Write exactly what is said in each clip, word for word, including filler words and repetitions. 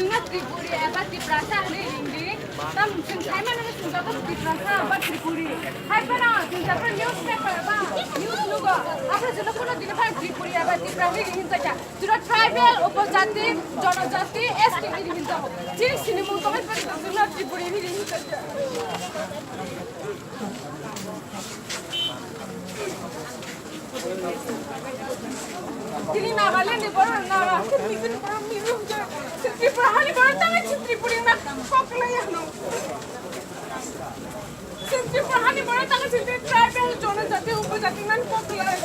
Chwngno Tripuri eba Tiprasa hwnwi ringdi. Tam chwng saimano chwng joto Tiprasa eba Tripuri. Hai phano chwng joto newspaper eba news nugo. Abo chwngno kuno dini phano Tripuri eba Tipra hwnwi ringjakya. Chwngno tribal, upojati, jonojati, S T hwnwi ringjago. Chini sinimung tongwi phano chwngno Tripuri hwnwi ringjakya. Tini Nagaland ni borok Naga, Tripura ni borok Mizo, Tripura hani borok tangwi Tripuri na kok lai ano. Tripura hani borok tangwi Tripura tribal jonojati upojati nan kok lai.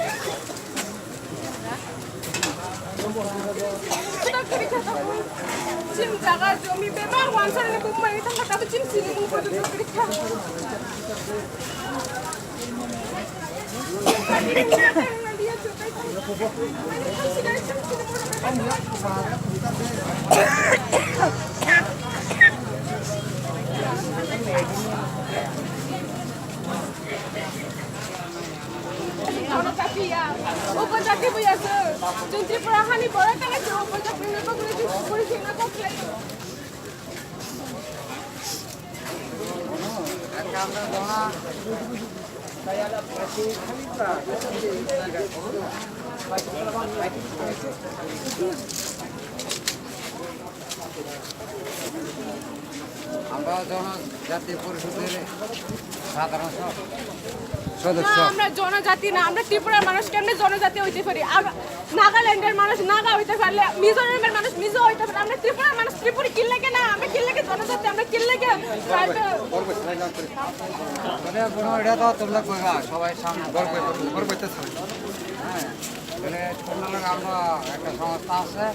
Chini jaga jomi bebak wansarni bumung mani tangka tabu chini sini bumung bodo chukri kha. Jonojati ya, upojati bo ya se. Chwng Tripura hani borok tangwi chwng upojati ni bagwi chwng puri chwng na kok lai. আমরা জনজাতি পরিষদের সাধারণ স-, সদস্য। না, আমরা জনজাতি না, আমরা ত্রিপুরার মানুষ কেমনে জনজাতি হইতে পারি? আর নাগাল্যান্ডের মানুষ নাগা হইতে পারলে, মিজোরামের মানুষ মিজো হইতে পারে, আমরা ত্রিপুরার মানুষ ত্রিপুরি কিনলে কেন? আমরা কিনলে কি জনজাতি? আমরা কিনলে কি ট্রাইবাল? মানে, কোনো এটা তো তোমরা কইবা, সবাই সামনে গর্ব, গর্ব হইতেছে। হ্যাঁ, মানে, তোমরা আমরা একটা সংস্থা আছে,